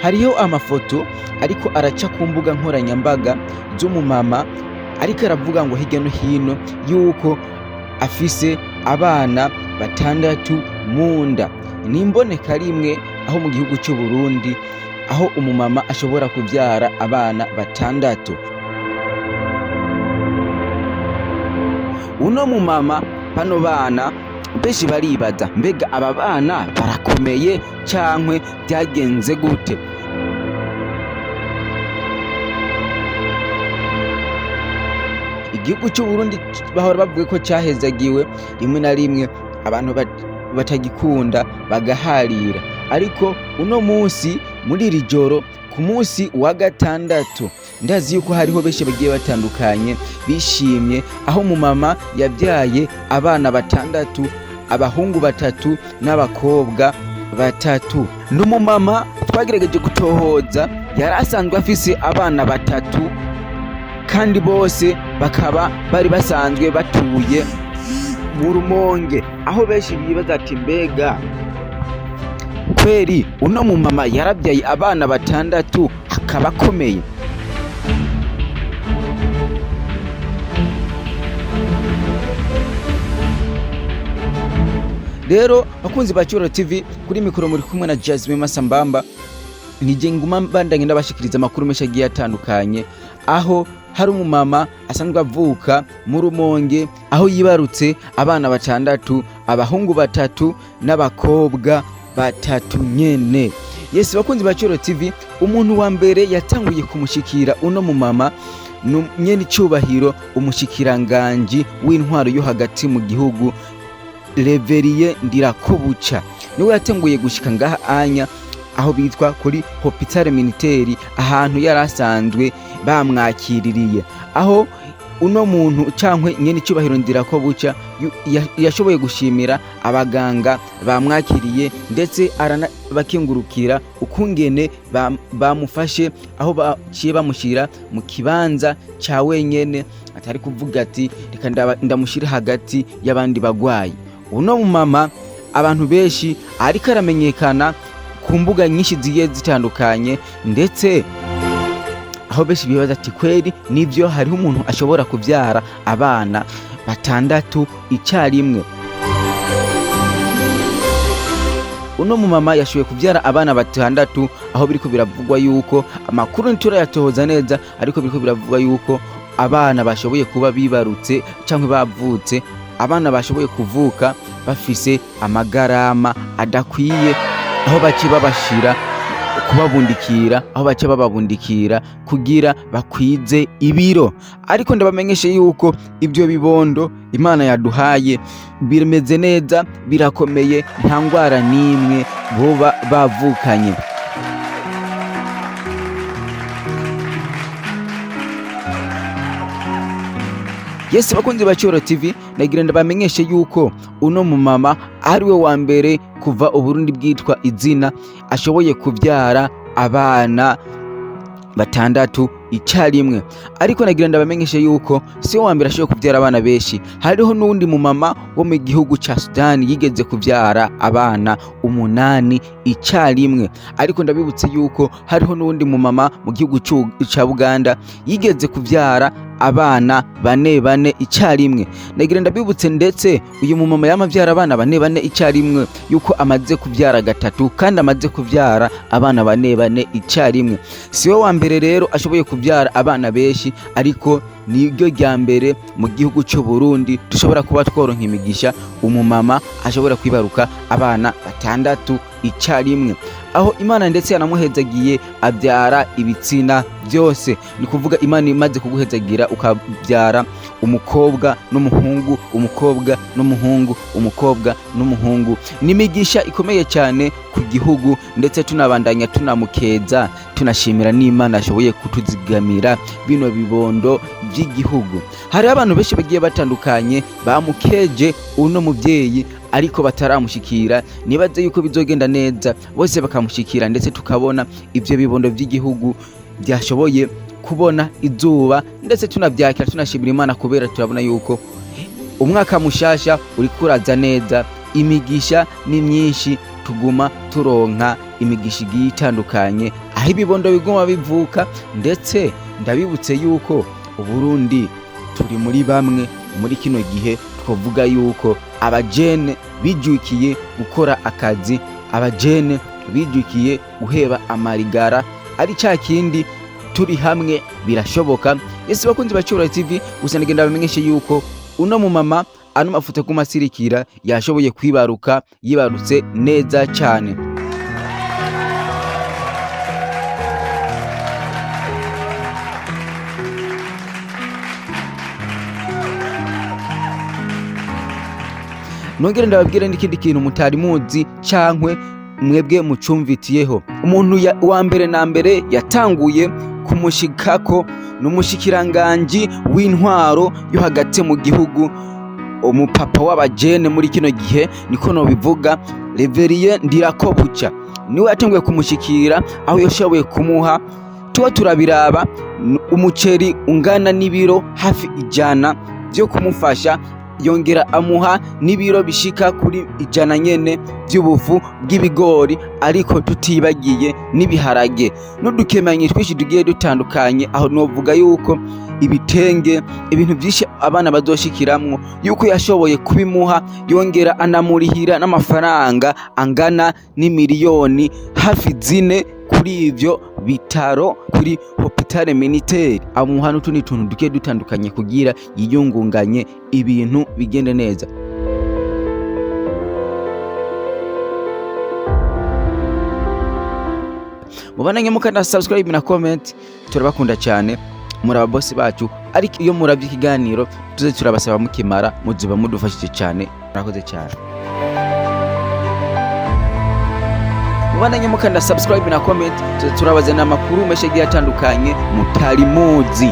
Hariho amafoto ariko araca ku mbuga nkoranyambaga z'umumama ariko aravuga ngo hirya no hino yuko afise abana batandatu mu nda. Ni imboneka rimwe aho mu gihugu cy'u Burundi aho umumama ashobora kuvyara abana batandatu. Uno mumama bano bana benshi baribaza mbega aba bana barakomeye cankwe byagenze gute? Igihugu cy'u Burundi bahora bavuga ko cyahezagiwe, rimwe na rimwe abantu batagikunda bagaharira, ariko uno munsi muri iri joro ku munsi wa gatandatu ndazi yuko hariho benshi bagiye batandukanye bishimye aho umumama yabyaye abana batandatu, abahungu batatu n'abakobwa batatu. N'umumama twagerageje gutohoza yari asanzwe afise abana batatu kandi bose bakaba bari basanzwe batuye mu Rumonge, aho benshi bibaza ati mbega kweri uno mumama yarabyaye abana batandatu akaba akomeye? Rero bakunzi ba Cyubahiro TV, kuri mikoro muri kumwe na Jasmine Masambamba, nije nguma mbandanye ndabashikiriza amakuru menshi agiye atandukanye, aho hari umumama asanzwe avuka mu Rumonge aho yibarutse abana batandatu, abahungu batatu n'abakobwa batatu nyene. Yes, bakunzi ba Cyubahiro TV, umuntu wa mbere yatanguye kumushikira uno mumama nyene icubahiro umushikiranganji w'intwaro yo hagati mu gihugu Reveriye Ndirakobuca, niwe yatanguye gushika ngaha anya aho bitwa kuri Hôpital Militaire, ahantu yari asanzwe bamwakiririye, aho uno muntu cankwe nyene icubahiro Ndirakobuca yashoboye gushimira abaganga bamwakiriye, ndetse aranabakengurukira ukungene bamufashe aho baciye bamushyira mu kibanza ca wenyene, atari kuvuga ati reka ndamushyire hagati y'abandi bagwayi. Uno mumama abantu benshi ariko aramenyekana ku mbuga nyinshi zigiye zitandukanye, ndetse aho benshi bibaza ati kweri nivyo hariho umuntu ashobora kuvyara abana batandatu icyarimwe? Uno mumama yashoboye kuvyara abana batandatu, aho biriko biravugwa yuko amakuru ntiturayatohoza neza, ariko biriko biravugwa yuko abana bashoboye kuba bibarutse canke bavutse, abana bashoboye kuvuka bafise amagarama adakwiye, aho bace babashira kubabundikira, aho bace bababundikira kugira bakwize ibiro. Ariko ndabamenyeshe yuko ibyo bibondo Imana yaduhaye bimeze neza, birakomeye, nta ngwara n'imwe boba bavukanye. Yes, bakunzi ba Cyubahiro TV, nagira ndabamenyeshe yuko uno mumama ari we wa mbere kuva Uburundi bwitwa izina ashoboye kuvyara abana batandatu icyarimwe. Ariko nagira ndabamenyeshe yuko si we wa mbere ashoboye kuvyara abana benshi, hariho n'uwundi mumama wo mu gihugu ca Sudani yigeze kuvyara abana 8 icyarimwe. Ariko ndabibutse yuko hariho n'uwundi mumama mu gihugu ca Buganda yigeze kuvyara abana bane bane icyarimwe. Nagira ndabibutse ndetse uyu mumama yama avyara abana bane bane icyarimwe yuko amaze kuvyara gatatu kandi amaze kuvyara abana bane bane icyarimwe. Si we wa mbere rero ashoboye kuvyara abana benshi, ariko niryo rya mbere mu gihugu cy'u Burundi dushobora kuba tworonka imigisha umumama ashobora kwibaruka abana batandatu icyarimwe, aho Imana ndetse yanamuhezagiye abyara ibitsina byose. Ni kuvuga Imana imaze kuguhezagira ukabyara umukobwa n'umuhungu, umukobwa n'umuhungu, umukobwa n'umuhungu, ni imigisha ikomeye cyane ku gihugu, ndetse tunabandanya tunamukeza tunashimira n'Imana ashoboye kutuzigamira bino bibondo by'igihugu. Hariho abantu benshi bagiye batandukanye bamukeje uno muvyeyi ariko bataramushikira, nibaze yuko bizogenda neza bose bakamushikira, ndetse tukabona ivyo bibondo by'igihugu byashoboye kubona izuba, ndetse tunavyakira tunashimira Imana kubera turabona yuko umwaka mushasha uriko uraza neza, imigisha ni myinshi tuguma turonka Imigisha igiye itandukanye, aho ibibondo biguma bivuka. Ndetse ndabibutse yuko Uburundi turi muri bamwe muri kino gihe twavuga yuko abajene bijukiye gukora akazi, abajene bijukiye guheba amarigara, ari cya kindi turi hamwe birashoboka. Ese bakunzi ba Cyubahiro TV, gusa ndagenda bamenyeshe yuko uno mumama ano mafoto kumasirikira yashoboye kwibaruka, yibarutse neza cyane. Nongere ndababwire n'ikindi kintu mutari muzi cankwe mwebwe mucumvitiyeho. Umuntu wa mbere na mbere yatanguye kumushikako ni umushikiranganji w'intwaro yo hagati mu gihugu, umupapa w'abajene muri kino gihe niko nobivuga, Reverien Ndirakobuca, niwe yatanguye kumushikira, aho yashoboye kumuha, tuba turabiraba, umuceri ungana n'ibiro hafi 100 byo kumufasha, yongera amuha n'ibiro bishika kuri 100 nyene by'ubufu bw'ibigori, ariko tutibagiye n'ibiharage n'udukemanyi twinshi tugiye dutandukanye. Aho novuga yuko ibitenge, ibintu byinshi abana bazoshikiramwo, yuko yashoboye kubimuha, yongera anamurihira n'amafaranga angana n'imiliyoni hafi 4 kuri ivyo bitaro, kuri hôpital militaire, amuha n'utundi tuntu duke dutandukanye kugira yiyungunganye, ibintu bigende neza. Mubandanye mukanda subscribe na comment, turabakunda cyane, muri ababosi bacu. Ariko iyo murabye ikiganiro tuze turabasaba, mukimara muzuba mudufashije cyane. Murakoze cyane. Mubandanye mukanda subscribe na comment, tuze turabazana amakuru menshi agiye atandukanye mutari muzi.